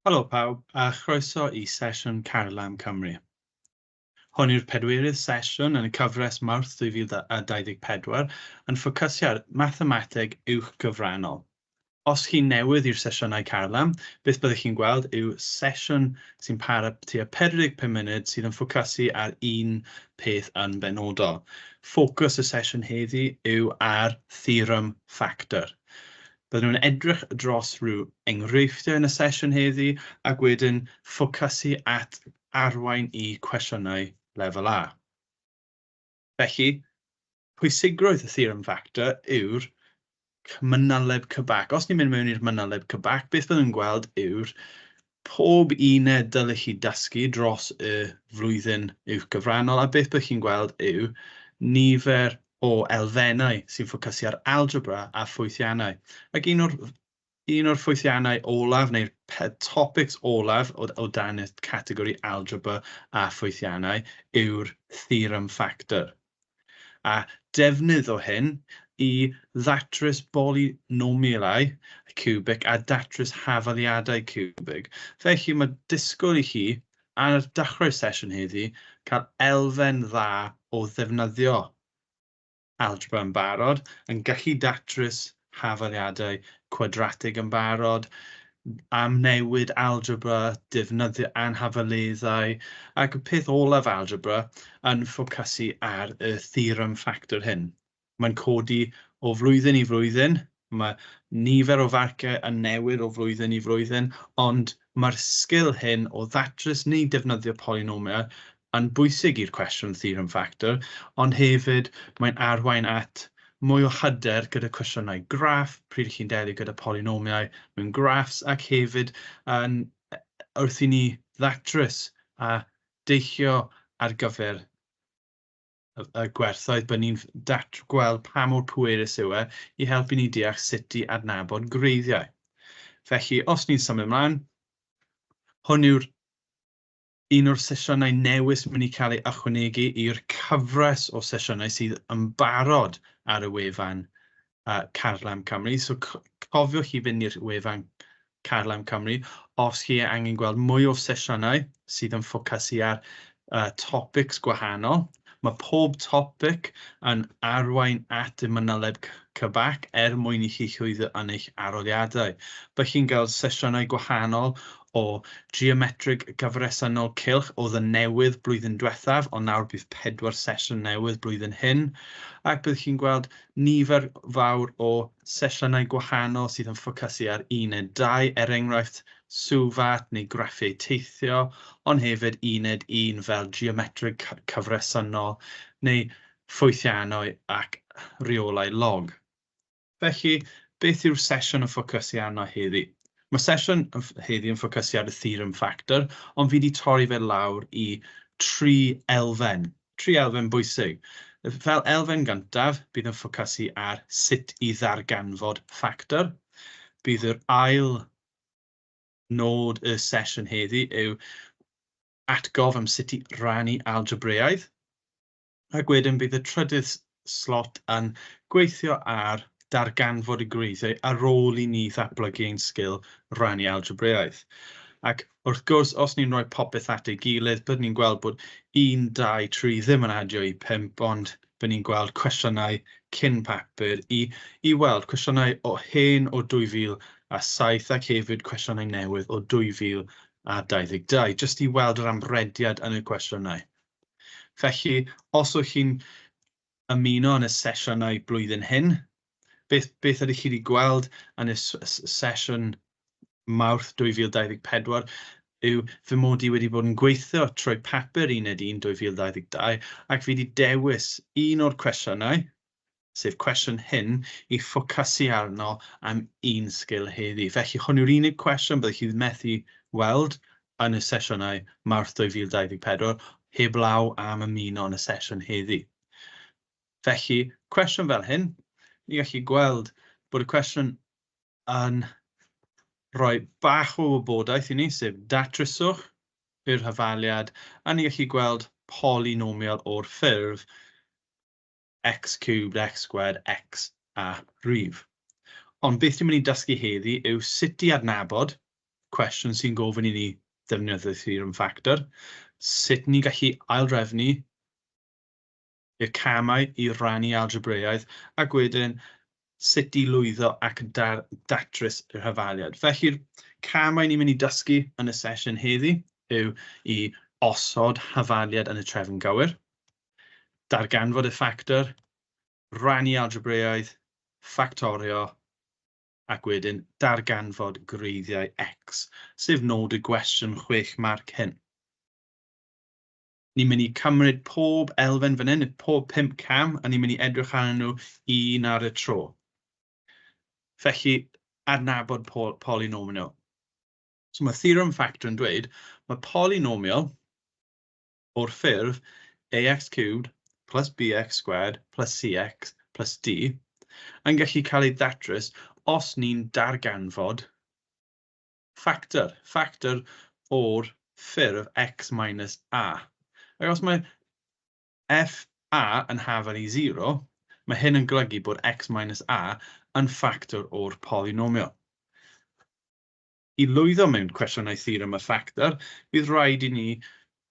Helo pawb, a chroeso i sesiwn Carlam Cymru. Hwn yw'r pedwerydd sesiwn yn y cyfres Mawrth 2024 yn ffocysu ar mathemateg uwch gyfrannol. Os chi'n newydd i'r sesiynau Carlam, beth byddwch chi'n gweld yw sesiwn sy'n para tua 45 munud sydd yn ffocysu ar un peth yn benodol. Ffocws y sesiwn heddi yw ar theorem factor. Byddwn nhw'n edrych dros rhyw enghreifftiau yn y sesiwn heddi ac wedyn ffocysu at arwain i cwestiynau lefel A. Felly, pwysigrwydd y theorem factor yw'r manyleb Cybac. Os ni'n mynd mewn i'r manyleb Cybac, beth byddwn yn gweld yw'r pob uned dylech chi dysgu dros y flwyddyn uwch gyfrannol, a beth byddwch chi'n gweld yw nifer o elfennau sy'n ffocysu ar algebra a ffwythiannau. Ac un o'r ffwythiannau olaf, neu'r topics olaf o dan y categori algebra a ffwythiannau yw'r theorem factor. A defnydd o hyn i ddatrys bolynomialau ciwbig a datrys hafaliadau ciwbig. Felly mae disgwyl i chi ar dechrau'r sesiwn heddi cael elfen dda o ddefnyddio algebra yn barod, yn gallu datrys hafaliadau cwadratig yn barod, amnewid algebra, defnyddio anhafaleddau, ac y peth olaf algebra yn ffocysu ar y theorem factor hyn. Mae'n codi o flwyddyn i flwyddyn, mae nifer o farciau yn newid o flwyddyn i flwyddyn, ond mae'r sgil hyn o ddatrys neu defnyddio polynomiau yn bwysig i'r cwestiwn theorem factor, ond hefyd mae'n arwain at mwy o hyder gyda cwestiynau graff, pryd chi'n delio gyda polynomiau mewn graffs, ac hefyd yn wrth i ni ddatrys a deillio ar gyfer y gwerthoedd, bod ni'n gweld pa mor pwerus yw e i helpu ni deall sut i adnabod gwreiddiau. Felly, os ni'n symud ymlaen, hwn yw'r un o'r sesiynau newydd sy'n mynd i cael ei ychwanegu i'r cyfres o sesiynau sydd yn barod ar y wefan Carlam Cymru. So cofiwch i fynd i'r wefan Carlam Cymru os chi angen gweld mwy o sesiynau sydd yn ffocysu ar topics gwahanol. Mae pob topic yn arwain at y manyleb Cybac er mwyn i chi llwyddo yn eich arholiadau. Byddwch chi'n cael sesiynau gwahanol o geometrig gyfresynol cylch oedd yn newydd blwyddyn diwethaf, ond nawr bydd 4 sesiwn newydd blwyddyn hyn, ac byddwch chi'n gweld nifer fawr o sesiynau gwahanol sydd yn ffocysu ar uned 2, er enghraifft SUVAT neu graffiau teithio, ond hefyd uned 1 fel geometrig cyfresynol neu ffwythiannau ac rheolau log. Felly, beth yw'r sesiwn yn ffocysu arno heddi? Mae sesiwn heddi yn ffocysu ar y theorem factor, ond fi wedi torri fe lawr i 3 elfen, 3 elfen bwysig. Fel elfen gyntaf, bydd yn ffocysu ar sut i ddarganfod factor. Bydd yr ail nod y sesiwn heddi yw atgof am sut i rannu algebraidd. Ac wedyn bydd y trydydd slot yn gweithio ar darganfod y gwreiddiau ar ôl i ni ddatblygu ein sgil rannu algebraidd. Ac wrth gwrs, os ni'n rhoi popeth at ei gilydd, byddwn ni'n gweld bod 1, 2, 3 ddim yn adio i 5, ond byddwn ni'n gweld cwestiynau cyn papur i weld cwestiynau o hen o 2007 ac hefyd cwestiynau newydd o 2022, jyst i weld yr amrediad yn y cwestiynau. Felly, os ydych chi'n ymuno yn y sesiynau blwyddyn hyn, beth ydych chi wedi gweld yn y sesiwn Mawrth 2024 yw fy mod i wedi bod yn gweithio trwy papur uned 1 2022 ac fi wedi dewis un o'r cwestiynau, sef cwestiwn hyn, i ffocysu arno am un sgil heddi. Felly hwn yw'r unig cwestiwn byddwch chi methu weld yn y sesiynau Mawrth 2024, heblaw am ymuno yn y sesiwn heddi. Felly, cwestiwn fel hyn, ni gallu gweld bod y cwestiwn yn rhoi bach o wybodaeth i ni, sef datryswch yw'r hafaliad, a ni gallu gweld polynomial o'r ffurf x cubed, x squared, x a rhif. Ond beth dwi'n mynd i dysgu heddi yw sut i adnabod cwestiwn sy'n gofyn i ni ddefnyddio theorem factor, sut ni'n gallu aildrefnu y camau i rannu algebraidd, ac wedyn sut i lwyddo ac datrys yr hafaliad. Felly'r camau ni'n mynd i dysgu yn y sesiwn heddi yw i osod hafaliad yn y trefn gywir, darganfod y ffactor, rannu algebraidd, ffactorio, ac wedyn darganfod gwreiddiau x, sef nod y gwestiwn 6 marc hyn. Ni'n mynd i cymryd pob elfen fan hyn, pob 5 cam, a ni'n mynd i edrych arnyn nhw un ar y tro. Felly, adnabod polynomial. So mae theorem factor yn dweud, mae polynomial o'r ffurf ax cubed plus bx squared plus cx plus d yn gallu cael ei ddatrys os ni'n darganfod ffactor, ffactor o'r ffurf x minus a. Ac os mae f a yn hafal i 0, mae hyn yn golygu bod x minus a yn ffactor o'r polynomial. I lwyddo mewn cwestiynau theorem y ffactor, bydd rhaid i ni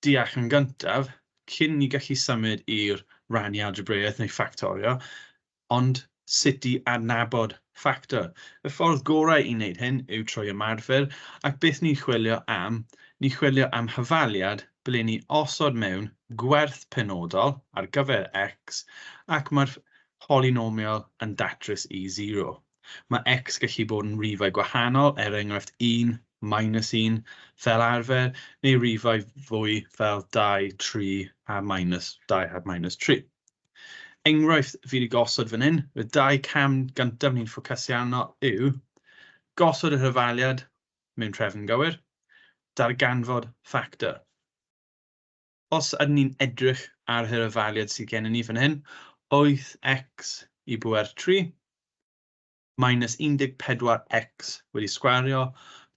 deall yn gyntaf cyn ni gallu symud i'r rannu algebraidd neu ffactorio, ond sut i adnabod ffactor. Y ffordd gorau i wneud hyn yw trwy ymarfer, ac beth ni'n chwilio am? Ni'n chwilio am hafaliad ble ni osod mewn gwerth penodol ar gyfer x, ac mae'r polynomial yn datrys i 0. Mae x gallu bod yn rifau gwahanol, er enghraifft 1, minus 1 fel arfer, neu rifau fwy fel 2, 3 a minus 2 a minus 3. Enghraifft fi wedi gosod fan hyn, y dau cam gyntaf ni'n ffocysu arno yw gosod yr hafaliad mewn trefn gywir, darganfod ffactor. Os ydyn ni'n edrych ar yr hafaliad sydd gennym ni fan hyn, 8x i bwer 3 minus 14x wedi sgwario,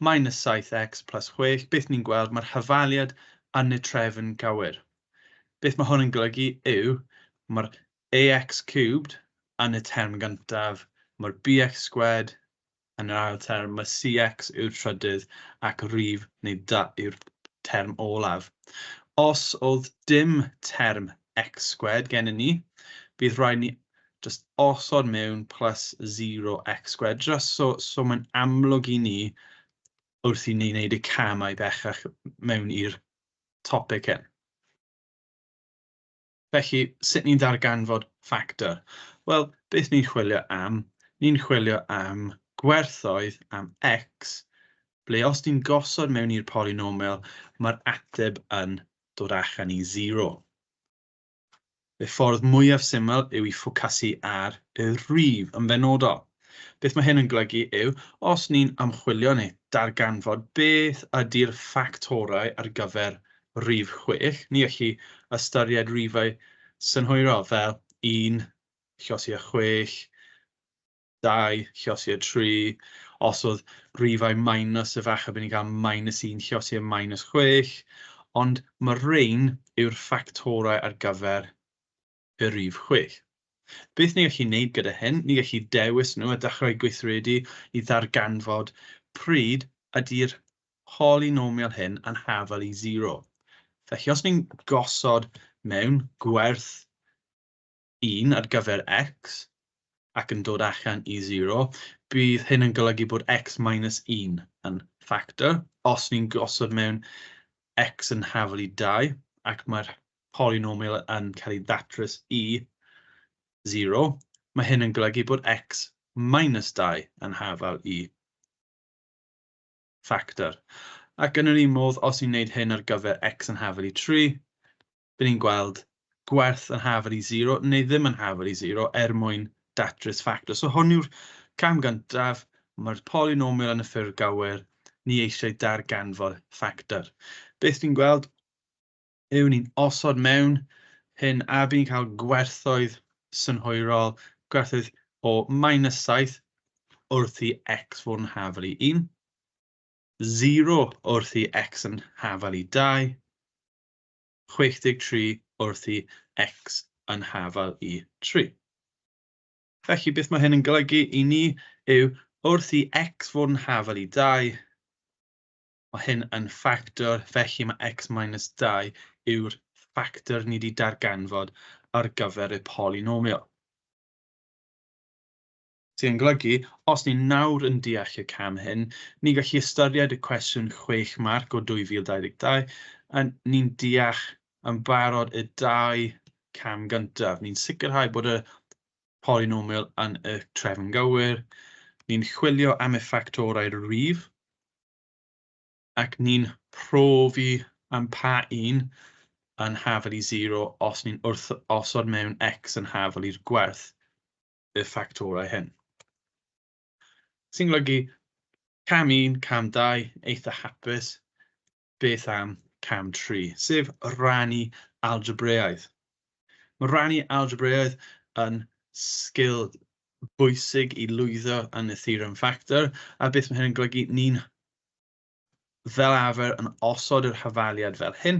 minus 7x plus 6, beth ni'n gweld, mae'r hafaliad yn y trefn gywir. Beth mae hwn yn golygu yw, mae'r ax cubed yn y term gyntaf, mae'r bx squared yn yr ail term, mae cx yw'r trydydd ac rif neu d yw'r term olaf. Os oedd dim term x squared gennym ni, bydd rhaid ni just osod mewn plus 0x squared, just so mae'n amlwg i ni wrth i ni wneud y camau bellach mewn i'r topic hyn. Felly, sut ni'n darganfod ffactor? Wel, beth ni'n chwilio am? Ni'n chwilio am gwerthoedd am x, ble os ni'n gosod mewn i'r polynomial, mae'r ateb yn dod allan i 0. Y ffordd mwyaf syml yw i ffocysu ar y rhif yn benodol. Beth mae hyn yn golygu yw, os ni'n ymchwilio neu darganfod beth ydy'r ffactorau ar gyfer rhif 6, ni gallu ystyried rhifau synhwyrol fel 1, llosi a 6, 2, llosi a 3, os oedd rhifau minus efallai bydd ni'n cael minus 1, llosi a minus 6, ond mae rhain yw'r ffactorau ar gyfer y rhif 6. Beth ni'n gallu gwneud gyda hyn? Ni'n gallu dewis nhw a dechrau gweithredu i ddarganfod pryd ydy'r polynomial hyn yn hafal i 0. Felly os ni'n gosod mewn gwerth 1 ar gyfer x ac yn dod allan i 0, bydd hyn yn golygu bod x minus 1 yn ffactor. Os ni'n gosod mewn x yn hafal i 2 ac mae'r polynomial yn cael ei ddatrys i 0, mae hyn yn golygu bod x minus 2 yn hafal i ffactor. Ac yn yr un modd, os ni'n gwneud hyn ar gyfer x yn hafal i 3, bydd ni'n gweld gwerth yn hafal i 0 neu ddim yn hafal i 0 er mwyn datrys ffactor. So hwn yw'r cam gyntaf, mae'r polynomial yn y ffurf gywir, ni eisiau darganfod ffactor. Beth ni'n gweld yw ni'n osod mewn hyn a bydd ni'n cael gwerthoedd synhwyrol, gwerthoedd o minus 7 wrth i x fod yn hafal i 1, 0 wrth i x yn hafal i 2, 63 wrth i x yn hafal i 3. Felly beth mae hyn yn golygu i ni yw wrth i x fod yn hafal i 2, Mae hyn yn ffactor, felly mae x minus 2 yw'r ffactor ni wedi darganfod ar gyfer y polynomial. Sy'n golygu, os ni nawr yn deall y cam hyn, ni'n gallu ystyried y cwestiwn 6 marc o 2022, a ni'n deall yn barod y 2 cam gyntaf. Ni'n sicrhau bod y polynomial yn y trefn gywir, ni'n chwilio am y ffactorau'r rif, ac ni'n profi am pa un yn hafal i 0 os ni'n wrth osod mewn x yn hafal i'r gwerth y ffactorau hyn. Sy'n golygu cam 1, cam 2, eitha hapus. Beth am cam 3, sef rannu algebraidd. Mae rannu algebraidd yn sgil bwysig i lwyddo yn y theorem factor, a beth mae hyn yn golygu, ni'n fel arfer yn osod yr hafaliad fel hyn.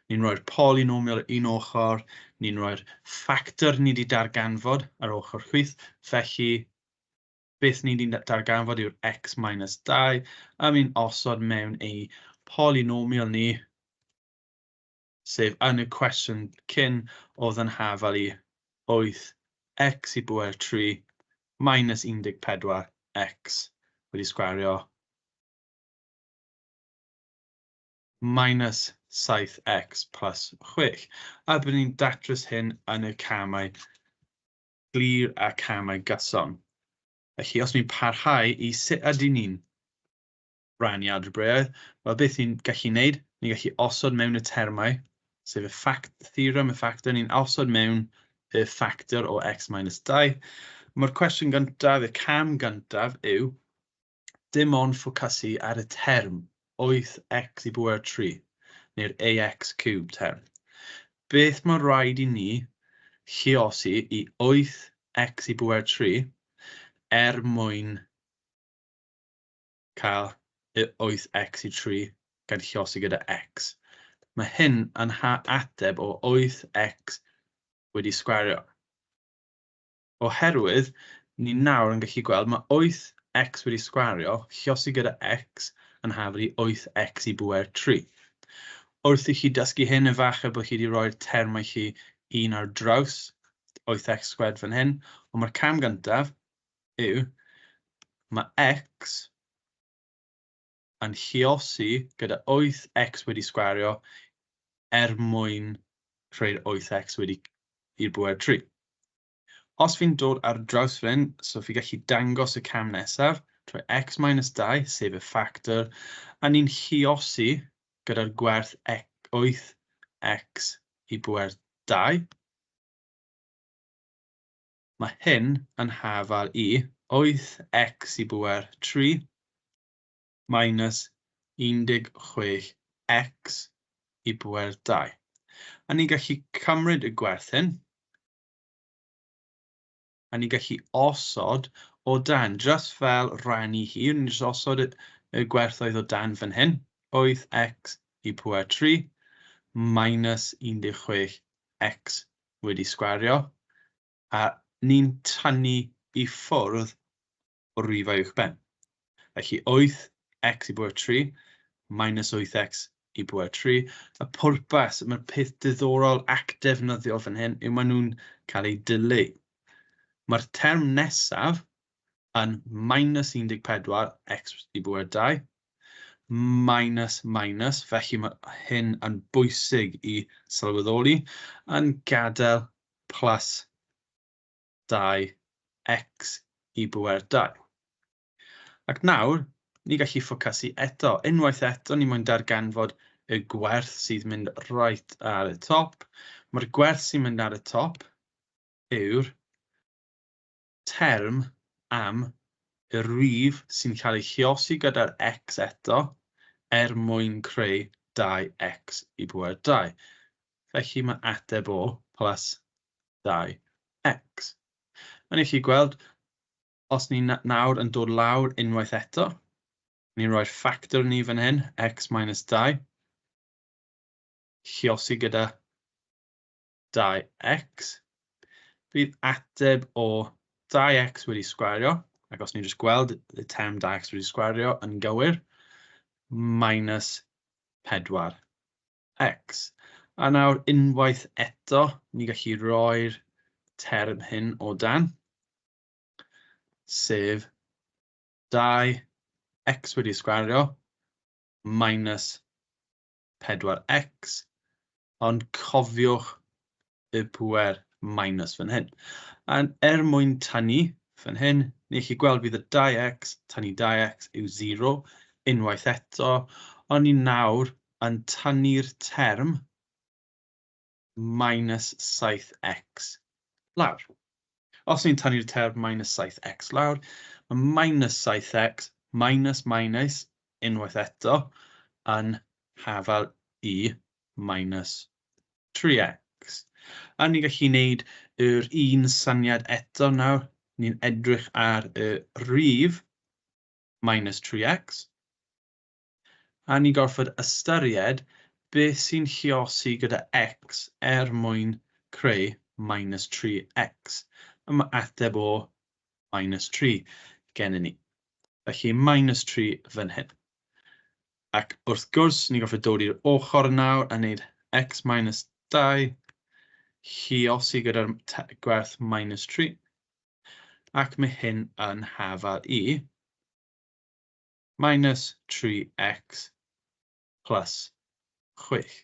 Ni'n rhoi'r polynomial ar un ochr, ni'n rhoi'r ffactor ni wedi darganfod ar ochr chwith, felly beth ni wedi darganfod yw'r x minus 2, a ni'n osod mewn ei polynomial ni, sef yn y cwestiwn cyn oedd yn hafal i 8x i bwer 3 minus 14x wedi sgwario minus 7x plus 6. A byddwn ni'n datrys hyn yn y camau glir a camau gyson. Felly, os ni'n parhau i sut ydyn ni'n rannu algebraidd, wel beth ni'n gallu wneud, ni'n gallu osod mewn y termau, sef y fact, theorem, y factor, ni'n osod mewn y factor o x minus 2. Mae'r cwestiwn gyntaf, y cam gyntaf yw, dim ond ffocysu ar y term 8x i bwer 3, neu'r ax cubed term. Beth mae rhaid i ni lluosi i 8x i bwer 3 er mwyn cael y 8x i 3 gan lluosi gyda x? Mae hyn yn ateb o 8x wedi sgwario. Oherwydd, ni nawr yn gallu gweld mae 8x wedi sgwario, lluosi gyda x yn hafal i 8x i bwer 3. Wrth i chi dysgu hyn, efallai bod chi wedi rhoi'r termau chi un ar draws 8x squared fan hyn, ond mae'r cam gyntaf yw mae x yn lluosi gyda 8x wedi sgwario er mwyn creu'r 8x wedi i'r bwer 3. Os fi'n dod ar draws fan hyn, so fi gallu dangos y cam nesaf, trwy x minus 2, sef y ffactor, a ni'n lluosi gyda'r gwerth 8x i bwer 2. Mae hyn yn hafal i 8x i bwer 3 minus 16x i bwer 2. A ni'n gallu cymryd y gwerth hyn, a ni'n gallu osod o dan, just fel rannu hi, ni'n just osod y gwerthoedd o dan fan hyn, 8x i pwer 3 minus 16x wedi sgwario, a ni'n tynnu i ffwrdd o rifau uwchben. Felly 8x i bwer 3 minus 8x i bwer 3. Y pwrpas, mae'r peth diddorol ac defnyddiol fan hyn yw maen nhw'n cael eu dileu. Mae'r term nesaf yn minus 14 x i bwer 2 minus minus, felly mae hyn yn bwysig i sylweddoli, yn gadael plus 2x i bwer 2. Ac nawr, ni gallu ffocysu eto. Unwaith eto, ni moyn darganfod y gwerth sydd mynd right ar y top. Mae'r gwerth sy'n mynd ar y top yw'r term am y rif sy'n cael ei lluosi gyda'r x eto er mwyn creu 2x i bwer 2. Felly mae ateb o plus 2x. A ni chi gweld, os ni nawr yn dod lawr unwaith eto, ni'n rhoi'r ffactor ni fan hyn, x minus 2, lluosi gyda 2x, bydd ateb o 2x wedi sgwario, ac os ni'n just gweld y term 2x wedi sgwario yn gywir, minus 4x. A nawr unwaith eto, ni gallu roi'r term hyn o dan, sef 2x wedi sgwario minus 4x, ond cofiwch y pŵer minus fan hyn. A er mwyn tynnu fan hyn, ni gallu gweld bydd y 2x tynnu 2x yw 0 unwaith eto, ond ni nawr yn tynnu'r term minus 7x lawr. Os ni'n tynnu'r term minus 7x lawr, mae minus 7x minus minus unwaith eto yn hafal i minus 3x. A ni'n gallu gwneud yr un syniad eto nawr. Ni'n edrych ar y rhif minus 3x. A ni'n gorfod ystyried beth sy'n lluosi gyda x er mwyn creu minus 3x. A mae ateb o minus 3 gennym ni. Felly minus 3 fan hyn. Ac wrth gwrs, ni'n gorfod dod i'r ochr nawr a wneud x minus 2 lluosi gyda'r gwerth minus 3. Ac mae hyn yn hafal i minus 3x plus 6.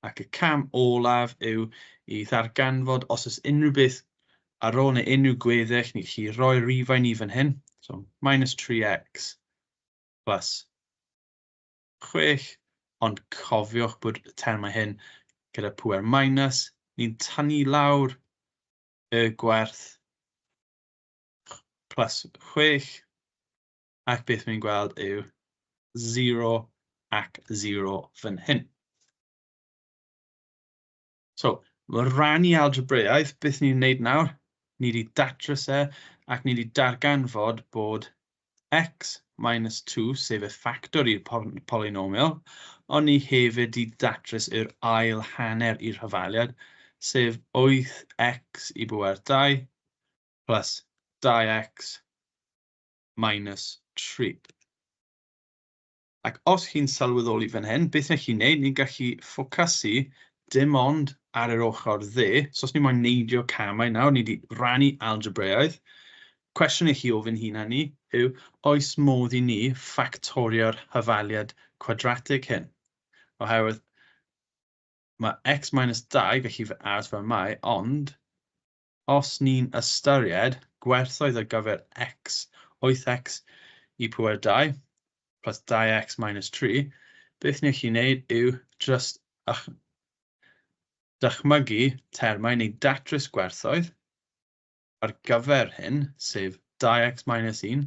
Ac y cam olaf yw i ddarganfod os oes unrhyw beth ar ôl neu unrhyw gweddill, ni gallu rhoi rifau ni fan hyn. So minus 3x plus 6, ond cofiwch bod y termau hyn gyda pŵer minus, ni'n tynnu lawr y gwerth plus 6, ac beth ni'n gweld yw 0 ac 0 fan hyn. So, mae rannu algebraidd, beth ni'n wneud nawr, ni wedi datrys e ac ni wedi darganfod bod x minus 2, sef y ffactor i'r polynomial, ond ni hefyd wedi datrys yr ail hanner i'r hafaliad, sef 8x i bwer 2 plus 2x minus 3. Ac os chi'n sylweddoli fan hyn, beth ni'n gallu gwneud, ni'n gallu ffocysu dim ond ar yr ochr dde. So os ni moyn neidio camau nawr, ni wedi rannu algebraidd. Cwestiwn i chi ofyn hunan ni yw, oes modd i ni ffactorio'r hafaliad cwadratig hyn? Oherwydd mae x minus 2 gallu aros fel mae, ond os ni'n ystyried gwerthoedd ar gyfer x, 8x i pŵer 2 plus 2x minus 3, beth ni'n gallu gwneud yw just dychmygu termau neu datrys gwerthoedd ar gyfer hyn, sef 2x minus 1,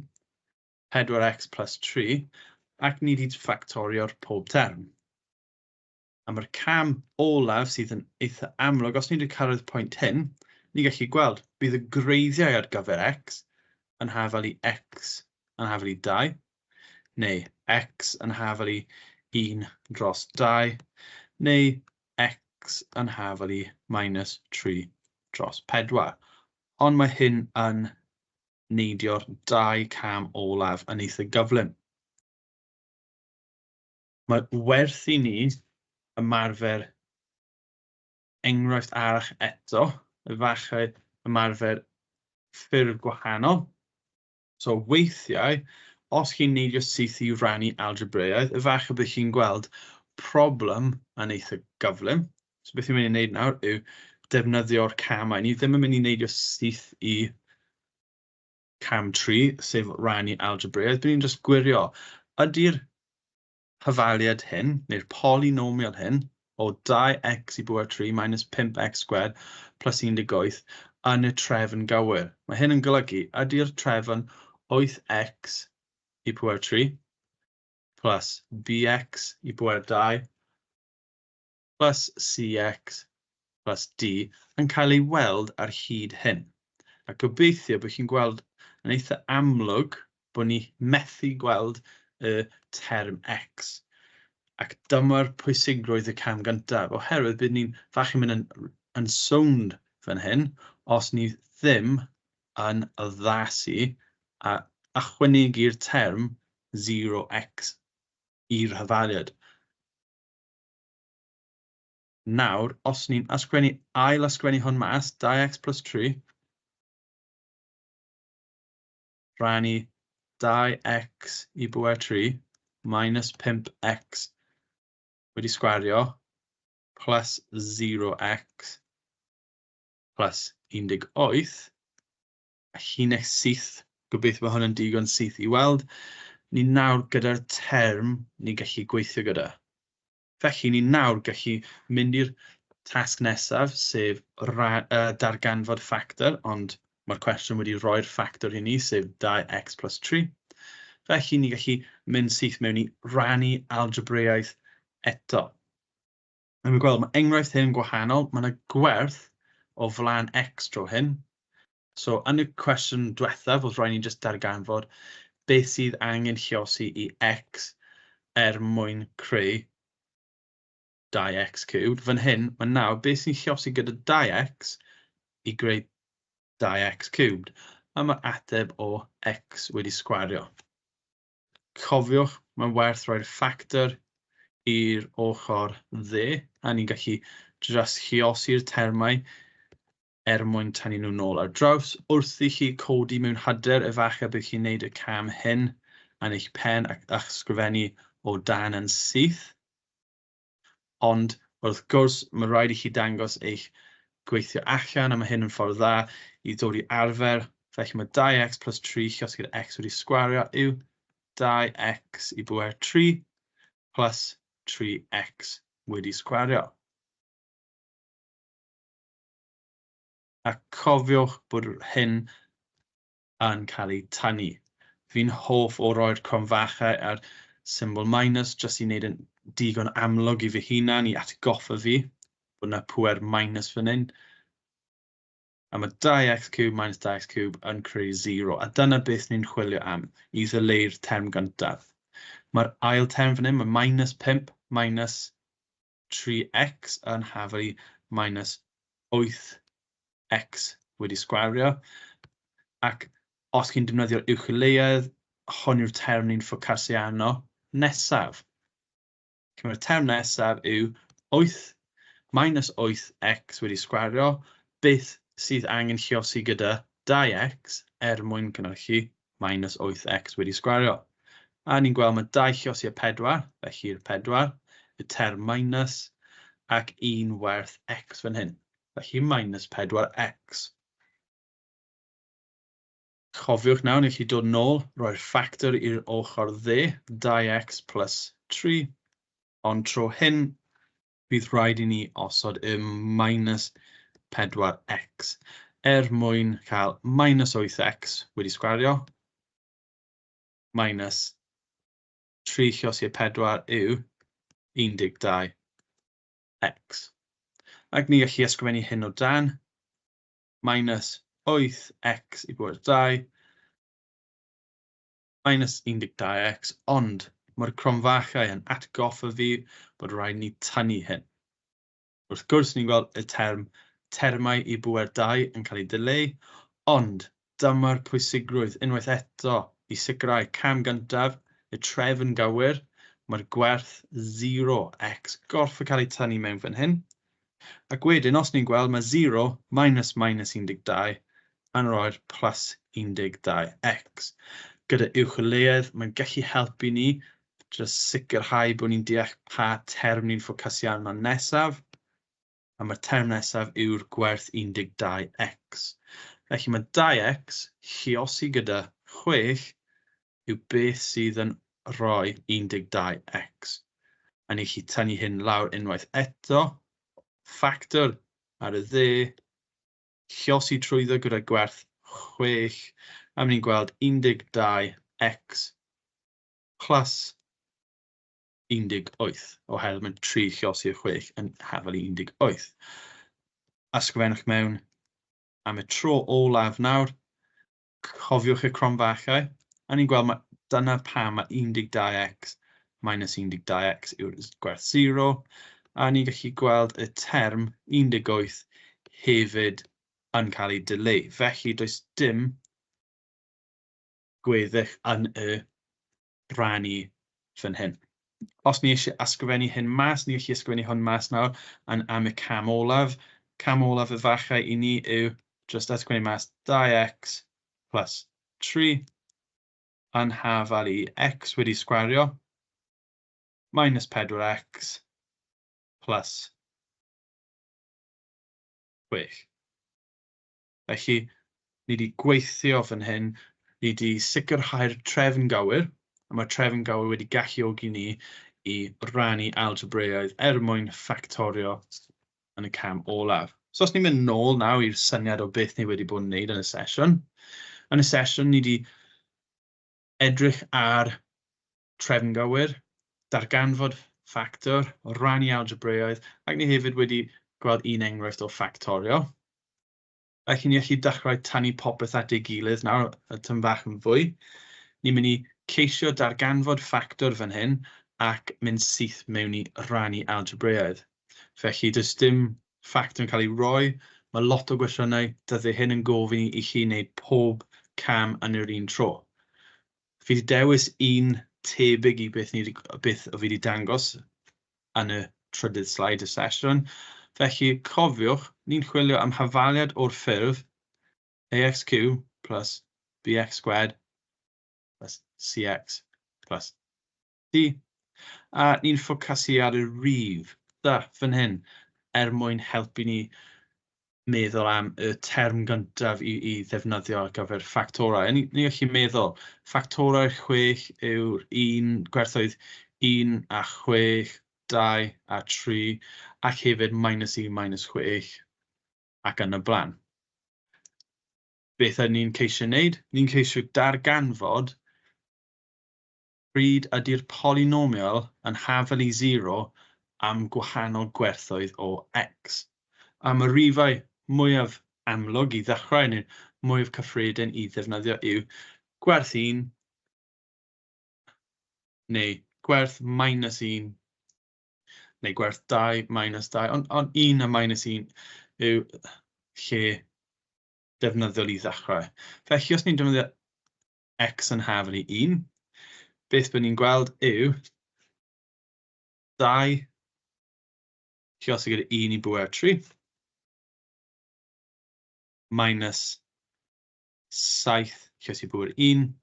4x plus 3, ac ni wedi ffactorio'r pob term. A mae'r cam olaf sydd yn eitha amlwg, os ni wedi cyrraedd pwynt hyn, ni'n gallu gweld bydd y gwreiddiau ar gyfer x yn hafal i x yn hafal i 2, neu x yn hafal i 1 dros 2, neu x yn hafal i minus 3 dros 4. Ond mae hyn yn neidio'r dau cam olaf yn eitha gyflym. Mae werth i ni ymarfer enghraifft arall eto, efallai ymarfer ffurf gwahanol. So weithiau, os chi'n neidio syth i rannu algebraidd, efallai bydd chi'n gweld problem yn eitha gyflym. So beth ni'n mynd i wneud nawr yw defnyddio'r camau. Ni ddim yn mynd i neidio syth i cam 3, sef rannu algebraidd. Bydd ni'n just gwirio, ydy'r hafaliad hyn, neu'r polynomial hyn, o 2x i bŵer 3 minus 5x squared plus 18 yn y trefn gywir. Mae hyn yn golygu, ydy'r trefn 8x i pŵer 3 plus bx i pŵer 2 plus cx plus d yn cael ei weld ar hyd hyn. A gobeithio bod chi'n gweld yn eitha amlwg bod ni methu gweld y term x. Ac dyma'r pwysigrwydd y cam gyntaf, oherwydd bydd ni'n falle mynd yn sownd fan hyn os ni ddim yn addasu a ychwanegu'r term 0x i'r hafaliad. Nawr, os ni'n ysgrifennu, ail ysgrifennu hwn mas, 2x plus 3, rhannu 2x i bwer 3 minus 5x wedi sgwario plus 0x plus 18, a llinell syth, gobeithio bod hwn yn digon syth i weld, ni nawr gyda'r term ni'n gallu gweithio gyda. Felly ni nawr gallu mynd i'r tasg nesaf, sef darganfod ffactor, ond mae'r cwestiwn wedi rhoi'r ffactor i ni, sef 2x plus 3. Felly ni gallu mynd syth mewn i rannu algebraidd eto. A ni'n gweld mae enghraifft hyn yn gwahanol, mae yna gwerth o flaen x tro hyn. So yn y cwestiwn diwethaf, oedd rhaid ni jyst darganfod beth sydd angen lluosi i x er mwyn creu 2x cubed. Fan hyn, mae nawr beth sy'n lluosi gyda 2x i greu 2x cubed. A mae ateb o x wedi sgwario. Cofiwch, mae'n werth rhoi'r ffactor i'r ochr dde, a ni'n gallu jyst lluosi'r termau er mwyn tynnu nhw nôl ar draws. Wrth i chi codi mewn hyder, efallai bydd chi'n gwneud y cam hyn yn eich pen ac ysgrifennu o dan yn syth. Ond wrth gwrs, mae rhaid i chi dangos eich gweithio allan, a mae hyn yn ffordd dda i ddod i arfer. Felly mae 2x plus 3 lluosi gyda x wedi sgwario yw 2x i bwer 3 plus 3x wedi sgwario. A cofiwch bod hyn yn cael ei tynnu. Fi'n hoff o roi'r cromfachau a'r symbol minus jyst i wneud yn digon amlwg i fy hunan, i atgoffa fi bod yna pŵer minus fan hyn. A mae 2x cube minus 2x cube yn creu 0. A dyna beth ni'n chwilio am, i ddileu'r term gyntaf. Mae'r ail term fan hyn, mae minus 5 minus 3x yn hafal minus 8x wedi sgwario. Ac os chi'n defnyddio'r uwcholeuedd, hwn yw'r term ni'n ffocysu arno nesaf. Mae'r term nesaf yw 8 minus 8x wedi sgwario. Beth sydd angen lluosi gyda 2x er mwyn cynhyrchu minus 8x wedi sgwario? A ni'n gweld mae 2 lluosi a 4, felly'r 4, y term minus, ac 1 werth x fan hyn. Felly minus 4x. Cofiwch nawr, ni chi dod nôl, roi'r ffactor i'r ochr dde, 2x plus 3, ond tro hyn, bydd rhaid i ni osod y minus 4x er mwyn cael minus 8x wedi sgwario, minus 3 lluosi a 4 yw 12x. Ac ni gallu ysgrifennu hyn o dan, minus 8x i bwer 2, minus 12x, ond mae'r cromfachau yn atgoffa fi bod rhaid ni tynnu hyn. Wrth gwrs, ni'n gweld y term termau i bwer 2 yn cael ei dileu, ond dyma'r pwysigrwydd unwaith eto i sicrhau cam gyntaf, y trefn gywir, mae'r gwerth 0x gorfod cael ei tynnu mewn fan hyn. Ac wedyn, os ni'n gweld, mae 0 minus minus 12 yn rhoi'r plus 12x. Gyda uwcholeuedd, mae'n gallu helpu ni jyst sicrhau bod ni'n deall pa term ni'n ffocysu arno nesaf. A mae'r term nesaf yw'r gwerth 12x. Felly mae 2x lluosi gyda 6 yw beth sydd yn rhoi 12x. A ni chi tynnu hyn lawr unwaith eto. Ffactor ar y dde, lluosi trwyddo gyda gwerth 6, a ni'n gweld 12x plus 18, oherwydd mae 3 lluosi 6 yn hafal i 18. Ysgrifennwch mewn am y tro olaf nawr, cofiwch y cromfachau, a ni'n gweld mae, dyna pam mae 12x minus 12x yw'r gwerth 0, a ni'n gallu gweld y term 18 hefyd yn cael ei dileu. Felly does dim gweddill yn y Rannu fan hyn. Os ni eisiau ysgrifennu hyn mas, ni gallu ysgrifennu hwn mas nawr yn am y cam olaf. Cam olaf efallai i ni yw jyst ysgrifennu mas 2x plus 3 yn hafal i x wedi sgwario minus 4x plus 6. Felly, ni wedi gweithio fan hyn, ni wedi sicrhau'r trefn gywir, a mae'r trefn gywir wedi galluogi ni i rannu algebraidd er mwyn ffactorio yn y cam olaf. So os ni'n mynd nôl nawr i'r syniad o beth ni wedi bod yn wneud yn y sesiwn, yn y sesiwn ni wedi edrych ar trefn gywir, darganfod ffactor, rannu algebraidd, ac ni hefyd wedi gweld un enghraifft o ffactorio. Felly ni allu dechrau tynnu popeth at ei gilydd nawr, y tyn bach yn fwy. Ni'n mynd i ceisio darganfod ffactor fan hyn ac mynd syth mewn i rannu algebraidd. Felly does dim ffactor yn cael ei roi, mae lot o gwestiynau dyddiau hyn yn gofyn i chi wneud pob cam yn yr un tro. Fi wedi dewis un tebyg i beth, ni, beth o fi wedi dangos yn y trydydd sleid y sesiwn. Felly cofiwch, ni'n chwilio am hafaliad o'r ffurf ax cubed plus bx squared plus cx plus d. A ni'n ffocysu ar y rif da fan hyn er mwyn helpu ni meddwl am y term gyntaf i ddefnyddio ar gyfer ffactorau. A ni gallu meddwl, ffactorau 6 yw'r un, gwerthoedd 1 a 6, 2 a 3, ac hefyd minus 1, minus 6, ac yn y blaen. Beth ydyn ni'n ceisio wneud? Ni'n ceisio darganfod pryd ydy'r polynomial yn hafal i 0 am gwahanol gwerthoedd o x. A mae rifau mwyaf amlwg i ddechrau, neu mwyaf cyffredin i ddefnyddio yw gwerth 1 neu gwerth minus 1 neu gwerth 2 minus 2, ond 1 a minus 1 yw lle defnyddiol i ddechrau. Felly os ni'n defnyddio x yn hafal i 1, beth byddwn ni'n gweld yw 2 lluosi gyda 1 i bwer 3 minus 7 lluosi bwer 1.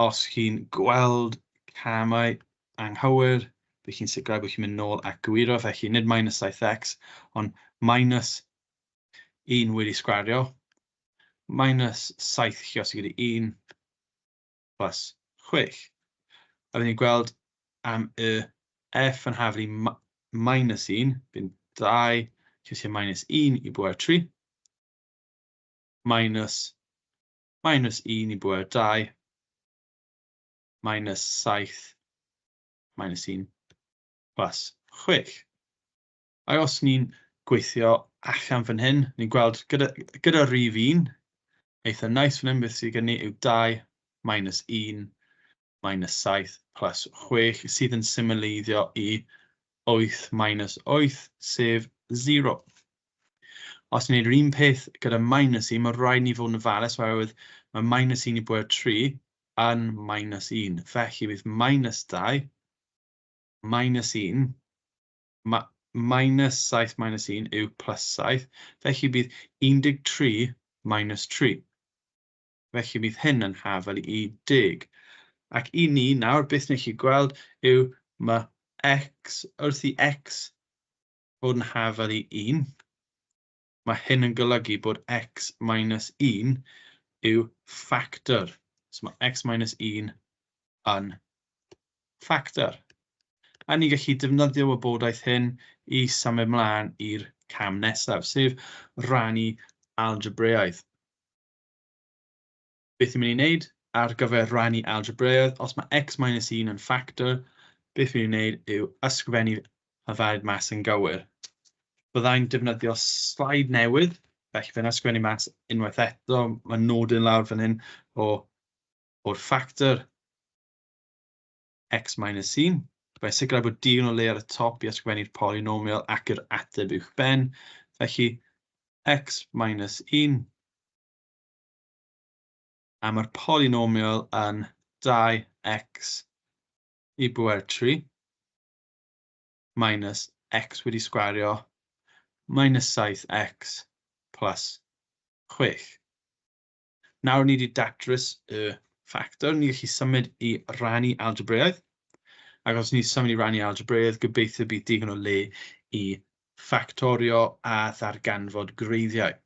Os chi'n gweld camau anghywir, bydd chi'n sicrhau bod chi'n mynd nôl ac gywiro, felly nid minus 7x, ond minus 1 wedi sgwario, minus 7 lluosi gyda 1 plus 6. A byddwn ni'n gweld am y f yn haflu minus 1, bydd 2 lluosi minus 1 i bwer 3, minus minus 1 i bwer 2, minus 7 minus 1 plus 6. A os ni'n gweithio allan fan hyn, ni'n gweld gyda rhif 1, eitha nice fan hyn, beth sydd gen ni yw 2 minus 1 minus 7 plus 6, sydd yn symleiddio i 8 minus 8, sef 0. Os ni'n gwneud yr un peth gyda minus 1, mae rhaid ni fod yn ofalus oherwydd mae minus 1 i bwer 3 yn minus 1. Felly bydd minus 2 minus 1 minus 7 minus 1 yw plus 7, felly bydd 13 minus 3. Felly bydd hyn yn hafal i 10. Ac i ni nawr, beth ni'n gallu gweld yw mae x, wrth i x fod yn hafal i 1, mae hyn yn golygu bod x minus 1 yw ffactor. So mae x minus 1 yn ffactor. A ni'n gallu defnyddio wybodaeth hyn i symud mlaen i'r cam nesaf, sef rannu algebraidd. Beth ni'n mynd i wneud ar gyfer rannu algebraidd? Os mae x minus 1 yn ffactor, beth ni'n mynd i wneud yw ysgrifennu hafaliad mas yn gywir. Byddai'n defnyddio sleid newydd, felly fe'n ysgrifennu mas unwaith eto. Mae nodyn lawr fan hyn o'r ffactor x minus 1. Mae'n sicrhau bod digon o le ar y top i ysgrifennu'r polynomial ac yr ateb uwch ben. Felly x minus 1 A mae'r polynomial yn 2x i bwer 3 minus x wedi sgwario minus 7x plus 6. Nawr ni wedi datrys y ffactor, ni'n gallu symud i rannu algebraidd. Ac os ni'n symud i rannu algebraidd, gobeithio bydd digon o le i ffactorio a ddarganfod gwreiddiau.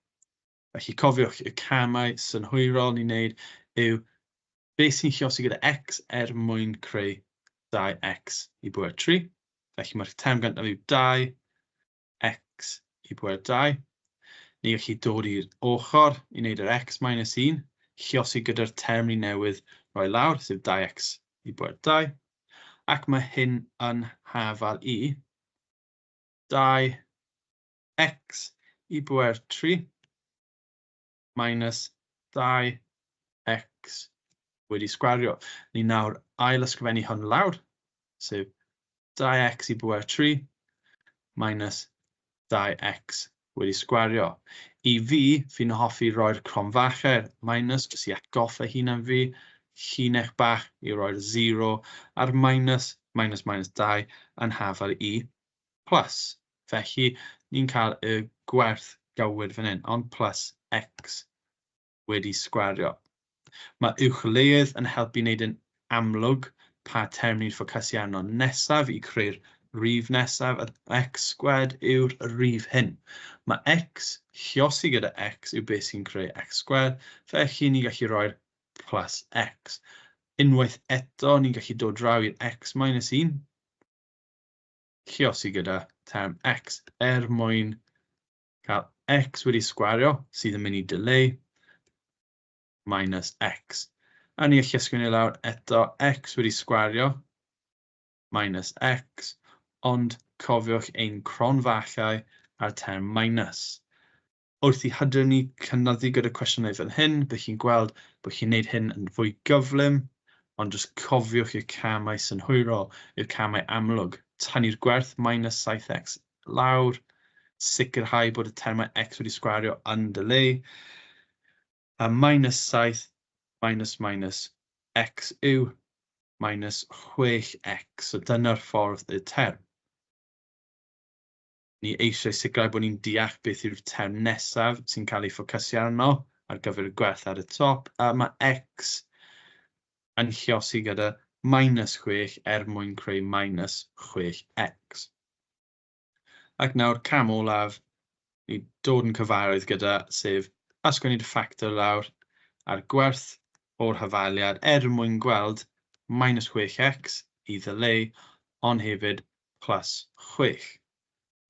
Felly cofiwch, y camau synhwyrol ni'n neud yw beth sy'n lluosi gyda x er mwyn creu 2x i bwer 3. Felly mae'r term gyntaf yw 2x i bwer 2. Ni'n gallu dod i'r ochr i wneud yr x minus 1, lluosi gyda'r term ni newydd roi lawr, sef 2x i bwer 2. Ac mae hyn yn hafal i 2x i bwer 3 minus 2x wedi sgwario. Ni nawr ail ysgrifennu hwn lawr, sef 2x i bwer 3 minus 2x wedi sgwario. I fi, fi'n hoffi roi'r cromfacher minus, jyst i atgoffa hunan fi, llinell bach i roi'r 0, a'r minus, minus, minus 2 yn hafal i plus. Felly, ni'n cael y gwerth gywir fan hyn, ond plus x wedi sgwario. Mae uwchleuedd yn helpu wneud yn amlwg pa term ni'n ffocysu arno nesaf i creu'r rif nesaf, a x squared yw'r rif hyn. Mae x lluosi gyda x yw beth sy'n creu x squared, felly ni'n gallu rhoi'r plus x. Unwaith eto, ni'n gallu dod draw i'r x minus 1, lluosi gyda term x, er mwyn cael x wedi sgwario, sydd yn mynd i dileu, minus x. A ni gallu ysgrifennu lawr eto x wedi sgwario, minus x, ond cofiwch ein cronfachau a'r term minus. Wrth i hyder ni cynyddu gyda cwestiynau fel hyn, bydd chi'n gweld bod chi'n gwneud hyn yn fwy gyflym, ond jyst cofiwch i'r camau synhwyrol, i'r camau amlwg. Tynnu'r gwerth minus 7x lawr, sicrhau bod y termau x wedi sgwario yn dileu, a minus 7 minus minus x yw minus 6x. So dyna'r ffordd y term. Ni eisiau sicrhau bod ni'n deall beth yw'r term nesaf sy'n cael ei ffocysu arno ar gyfer y gwerth ar y top, a mae x yn lluosi gyda minus 6 er mwyn creu minus 6x. Ac nawr cam olaf, ni dod yn cyfarwydd gyda, sef ysgrifennu'r ffactor lawr a'r gwerth o'r hafaliad er mwyn gweld minus 6x i ddileu, ond hefyd plus 6.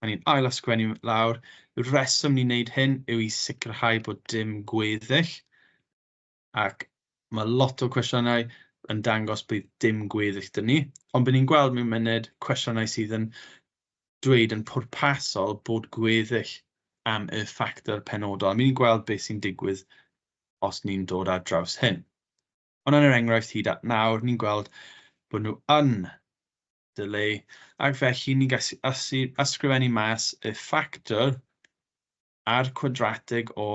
A ni'n ail ysgrifennu lawr. Y rheswm ni'n neud hyn yw i sicrhau bod dim gweddill, ac mae lot o cwestiynau yn dangos bydd dim gweddill 'da ni, ond bydd ni'n gweld mewn munud cwestiynau sydd yn dweud yn pwrpasol bod gweddill am y ffactor penodol. A ni'n gweld beth sy'n digwydd os ni'n dod ar draws hyn. Ond yn yr enghraifft hyd at nawr, ni'n gweld bod nhw yn dileu, ac felly ni'n gallu ysgrifennu mas y ffactor a'r cwadratig o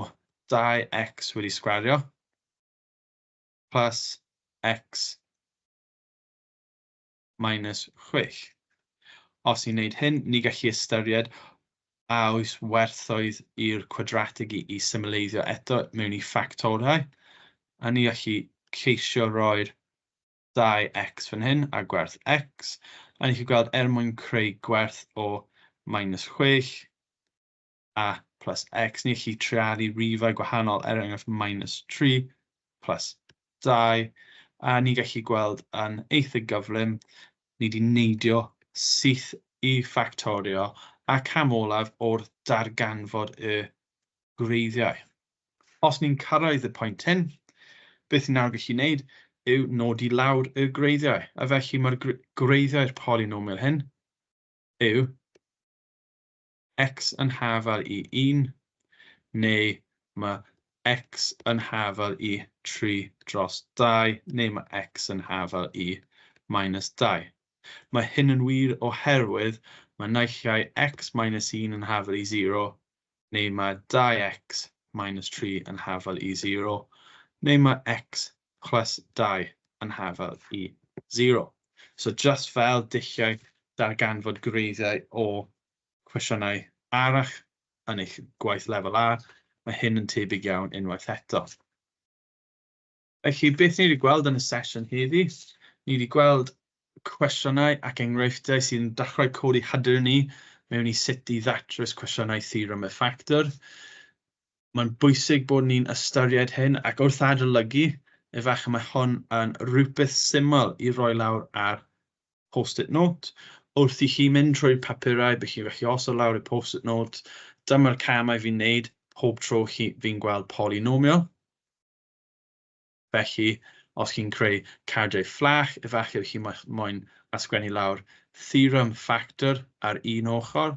2x wedi sgwario plus x minus 6. Os ni'n gwneud hyn, ni'n gallu ystyried a oes werthoedd i'r cwadratig i symleiddio eto mewn i ffactorau, a ni gallu ceisio roi'r 2x fan hyn a gwerth x, a ni gallu gweld er mwyn creu gwerth o minus 6 a plus x, ni gallu treialu rifau gwahanol, er enghraifft minus 3 plus 2, a ni gallu gweld yn eitha gyflym, ni wedi neidio syth i ffactorio a cam olaf o'r darganfod y gwreiddiau. Os ni'n cyrraedd y pwynt hyn, beth ni'n nawr gallu gwneud yw nodi lawr y gwreiddiau. A felly mae'r gwreiddiau'r polynomial hyn yw x yn hafal i 1, neu mae x yn hafal i 3 dros 2, neu mae x yn hafal i minus 2. Mae hyn yn wir oherwydd mae naill ai x minus 1 yn hafal i 0, neu mae 2x minus 3 yn hafal i 0, neu mae x plus 2 yn hafal i 0. So just fel dulliau darganfod gwreiddiau o cwestiynau arall yn eich gwaith lefel A, mae hyn yn tebyg iawn unwaith eto. Felly, beth ni wedi gweld yn y sesiwn heddi? Ni wedi gweld cwestiynau ac enghreifftiau sy'n dechrau codi hyder ni mewn i sut i ddatrys cwestiynau theorem y ffactor. Mae'n bwysig bod ni'n ystyried hyn ac wrth adolygu, efallai mae hwn yn rhywbeth syml i roi lawr ar post-it note. Wrth i chi mynd trwy'r papurau, bych chi'n gallu osod lawr y post-it note. Dyma'r camau fi'n neud pob tro fi'n gweld polynomial. Felly, os chi'n creu cardiau fflach, efallai chi moyn ysgrifennu lawr theorem factor ar un ochr,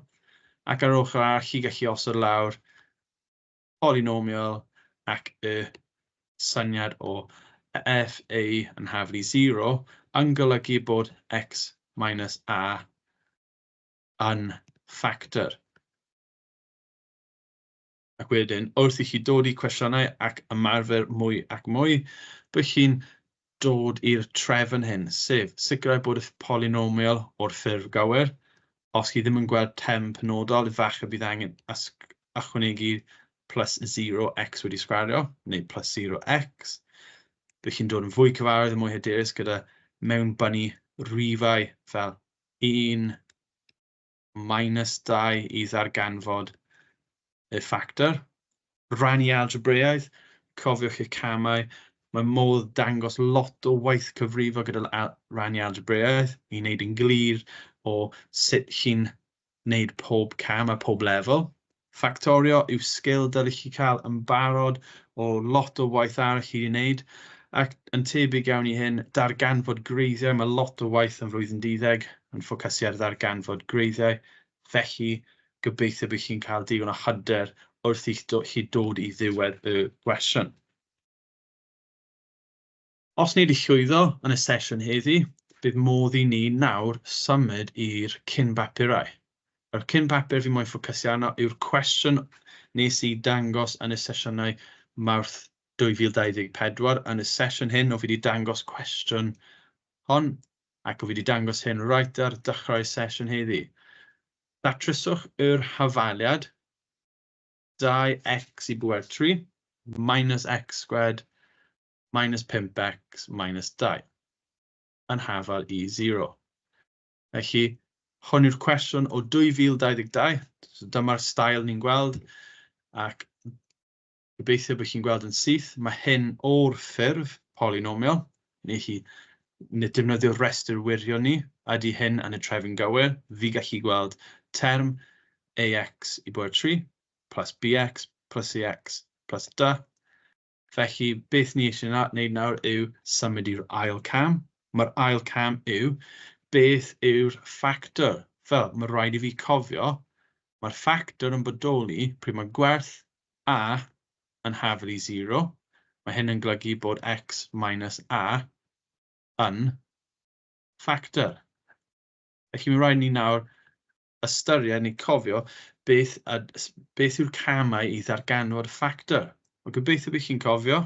ac ar ochr arall chi gallu osod lawr polynomial ac y syniad o f a yn haflu 0 yn golygu bod x minus a yn factor. Ac wedyn, wrth i chi dod i cwestiynau ac ymarfer mwy ac mwy, bych chi'n dod i'r trefn hyn, sef sicrhau bod y polynomial o'r ffurf gywir. Os chi ddim yn gweld term penodol, efallai bydd angen ychwanegu plus 0x wedi sgwario, neu plus 0x. Bych chi'n dod yn fwy cyfarwydd a mwy hyderus gyda mewnbynnu rhifau fel 1 minus 2 i ddarganfod y ffactor. Rannu algebraidd, cofiwch y camau. Mae modd dangos lot o waith cyfrifo gyda rannu algebraidd i wneud yn glir o sut chi'n wneud pob cam a pob lefel. Ffactorio yw sgil dylech chi cael yn barod o lot o waith arall i wneud, ac yn tebyg iawn i hyn, darganfod gwreiddiau. Mae lot o waith yn flwyddyn 12 yn ffocysu ar ddarganfod gwreiddiau, felly gobeithio bydd chi'n cael digon o hyder wrth i chi dod i ddiwedd y gwestiwn. Os ni wedi llwyddo yn y sesiwn heddi, bydd modd i ni nawr symud i'r cyn-bapurau. Yr cyn-papur fi moyn ffocysu arno yw'r cwestiwn nes i dangos yn y sesiynau Mawrth 2024. Yn y sesiwn hyn, o fi wedi dangos cwestiwn hon, ac o fi wedi dangos hyn right ar dechrau sesiwn heddi. Datryswch yr hafaliad 2x i bwer 3 minus x squared minus 5x minus 2 yn hafal i 0. Felly, hwn yw'r cwestiwn o 2022. So dyma'r stael ni'n gweld, ac gobeithio bod chi'n gweld yn syth. Mae hyn o'r ffurf polynomial. Neu chi defnyddio'r rhestr wirio ni. Ydy hyn yn y trefn gywir? Fi gallu gweld term ax i bwer 3 plus bx plus cx plus d. Felly, beth ni eisiau wneud nawr yw symud i'r ail cam. Mae'r ail cam yw beth yw'r ffactor? Fel, mae rhaid i fi cofio, mae'r ffactor yn bodoli pryd mae gwerth a yn hafal i 0. Mae hyn yn golygu bod x minus a yn ffactor. Felly mae rhaid ni nawr ystyried neu cofio beth yw'r camau i ddarganfod ffactor. Wel, gobeithio bydd chi'n cofio,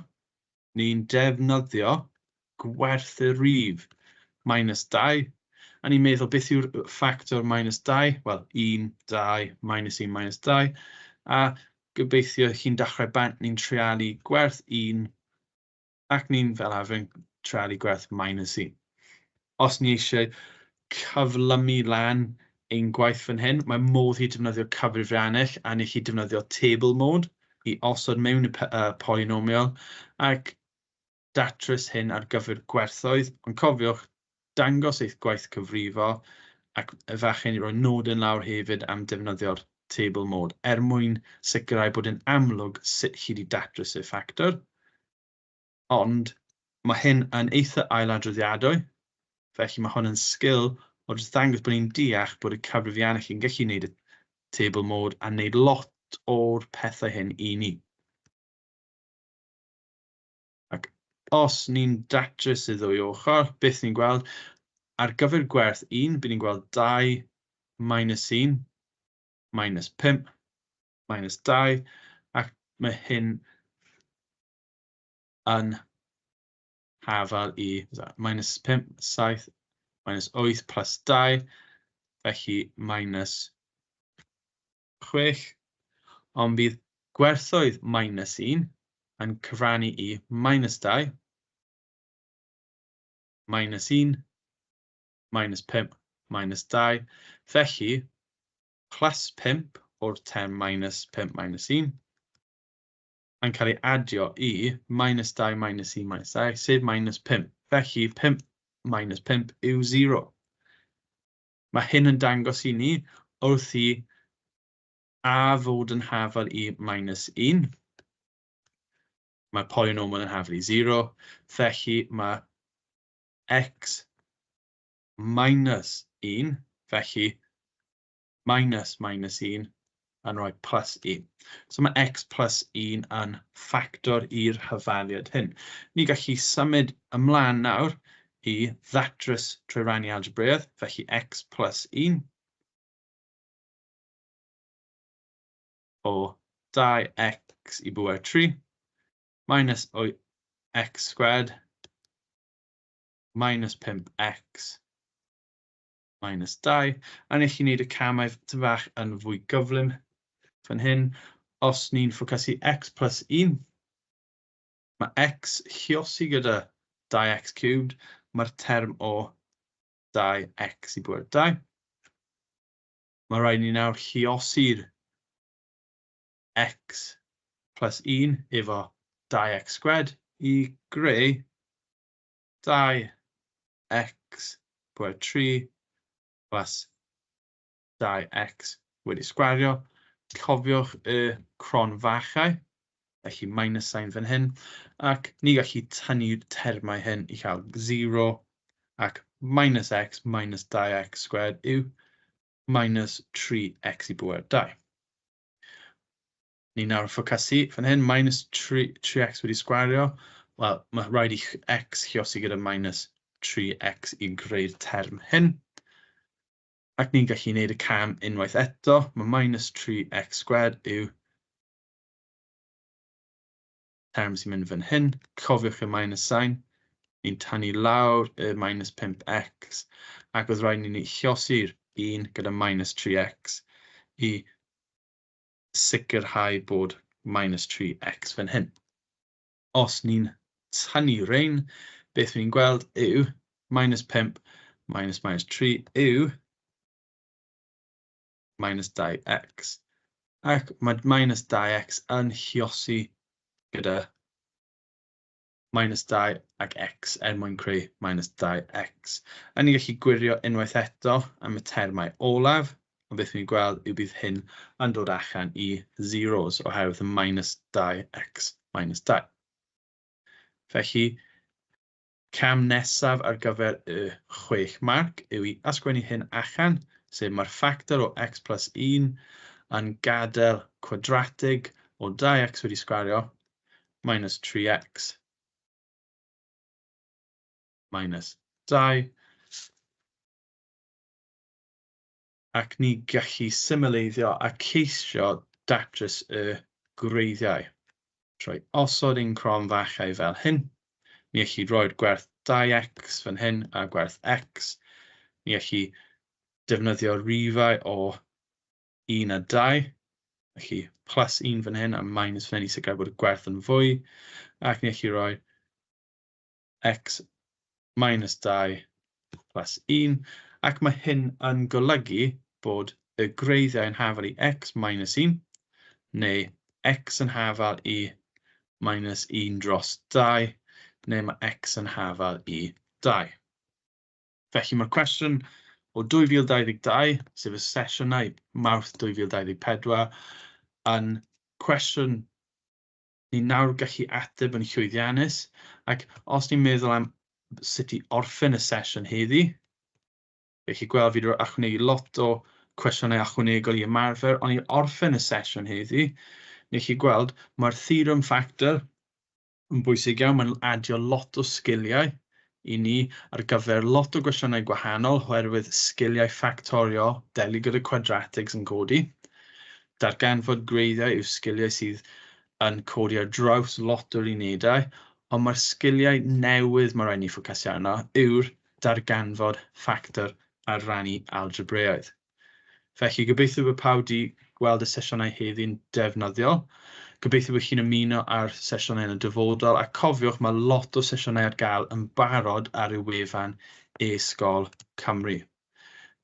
ni'n defnyddio gwerth y rhif minus 2, a ni'n meddwl beth yw'r ffactor minus 2? Wel, 1, 2, minus 1, minus 2, a gobeithio chi'n dechrau bant, ni'n treialu gwerth 1, ac ni'n fel arfer yn treialu gwerth minus 1. Os ni eisiau cyflymu lan ein gwaith fan hyn, mae modd i defnyddio cyfrifiannell a ni chi defnyddio table mode i osod mewn y polynomial ac datrys hyn ar gyfer gwerthoedd. Ond cofiwch, dangos eich gwaith cyfrifo ac efallai ni roi nodyn lawr hefyd am defnyddio'r table mode er mwyn sicrhau bod yn amlwg sut chi wedi datrys y ffactor. Ond mae hyn yn eitha ailadroddiadwy, felly mae hwn yn sgil o jyst ddangos bod ni'n deall bod y cyfrifiannell yn gallu gwneud y table mode a wneud lot o'r pethau hyn i ni. Ac os ni'n datrys y ddwy ochr, beth ni'n gweld? Ar gyfer gwerth 1, bydd ni'n gweld 2 minus 1 minus 5 minus 2, ac mae hyn yn hafal i minus 5, 7, minus 8 plus 2, felly minus 6, ond bydd gwerthoedd minus 1 yn cyfrannu i minus 2, minus 1, minus 5, minus 2, felly plus 5 o'r term minus 5 minus 1 yn cael ei adio i minus 2 minus 1 minus 2, sef minus 5. Felly 5 minus 5 yw 0. Mae hyn yn dangos i ni wrth i a fod yn hafal i minus 1. Mae'r polynomial yn hafal i 0, felly mae x minus 1, felly minus minus 1 yn rhoi plus 1. So mae x plus 1 yn ffactor i'r hyfaliad hyn. Ni gallu symud ymlaen nawr i ddatrys trwy rannu algebraidd, felly x plus 1 o 2x i bwer 3 minus x squared minus 5x minus 2. A ni chi wneud y camau tyn fach yn fwy gyflym fan hyn. Os ni'n ffocysu x plus 1, mae x lliosi gyda 2x cubed, mae'r term o 2x i bwer 2. Mae rhaid ni nawr lliosi'r x plus 1 efo 2x squared i greu 2x pwer 3 plus 2x wedi sgwario. Cofiwch y cronfachau, felly minus sign fan hyn, ac ni gallu tynnu'r termau hyn i cael 0 ac minus x minus 2x squared yw minus 3x i bwer 2. Ni nawr ffocysu fan hyn, minus 3x wedi sgwario. Wel, mae rhaid i x lliosi gyda minus 3x i greu'r term hyn. Ac ni'n gallu gwneud y cam unwaith eto. Mae minus 3x squared yw term sy'n mynd fan hyn. Cofiwch y minus sign. Ni'n tynnu lawr y minus 5x. Ac oedd rhaid i ni lliosi'r 1 gyda minus 3x i sicrhau bod minus 3x fan hyn. Os ni'n tynnu rhain, beth ni'n gweld yw minus 5 minus minus 3 yw minus 2x. Ac mae minus 2x yn lliosi gyda minus 2 ac x er mwyn creu minus 2x. A ni'n gallu gwirio unwaith eto am y termau olaf, ond beth ni'n gweld yw bydd hyn yn dod allan i zeros oherwydd y minus 2x minus 2. Felly, cam nesaf ar gyfer y 6 marc yw i ysgrifennu hyn allan, sef mae'r ffactor o x plus 1 yn gadael cwadratig o 2x wedi sgwario minus 3x minus 2. Ac ni gallu symleiddio a ceisio datrys y gwreiddiau. Trwy osod ein cronfachau fel hyn, ni allu roi'r gwerth 2x fan hyn a gwerth x. Ni allu defnyddio rifau o 1 a 2, felly plus 1 fan hyn a minus fan hyn i sicrhau bod y gwerth yn fwy. Ac ni allu rhoi x minus 2 plus 1, ac mae hyn yn golygu bod y gwreiddiau yn hafal i x minus 1, neu x yn hafal i minus 1 dros 2, neu mae x yn hafal i 2. Felly mae'r cwestiwn o 2022, sef y sesiynau Mawrth 2024, yn cwestiwn ni nawr gallu ateb yn llwyddiannus, ac os ni'n meddwl am sut i orffen y sesiwn heddi, felly gweld fi wedi ychwanegu lot o cwestiynau ychwanegol i ymarfer, ond i orffen y sesiwn heddi, ni chi gweld mae'r theorem factor yn bwysig iawn, mae'n adio lot o sgiliau i ni ar gyfer lot o gwestiynau gwahanol oherwydd sgiliau ffactorio delio gyda quadratics yn codi. Darganfod gwreiddiau yw sgiliau sydd yn codi ar draws lot o'r unedau, Ond mae'r sgiliau newydd mae rhaid ni ffocysu arno yw'r darganfod ffactor a rannu algebraidd. Felly gobeithio bod pawb wedi gweld y sesiynau heddi'n defnyddiol. Gobeithio bod chi'n ymuno â'r sesiynau yn y dyfodol, a cofiwch mae lot o sesiynau ar gael yn barod ar y wefan e-sgol Cymru.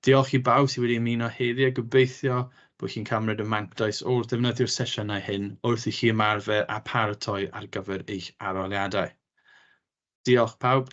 Diolch i bawb sydd wedi ymuno heddi a gobeithio bod chi'n cymryd y mantais o'r defnyddio'r sesiynau hyn wrth i chi ymarfer a paratoi ar gyfer eich arholiadau. Diolch pawb.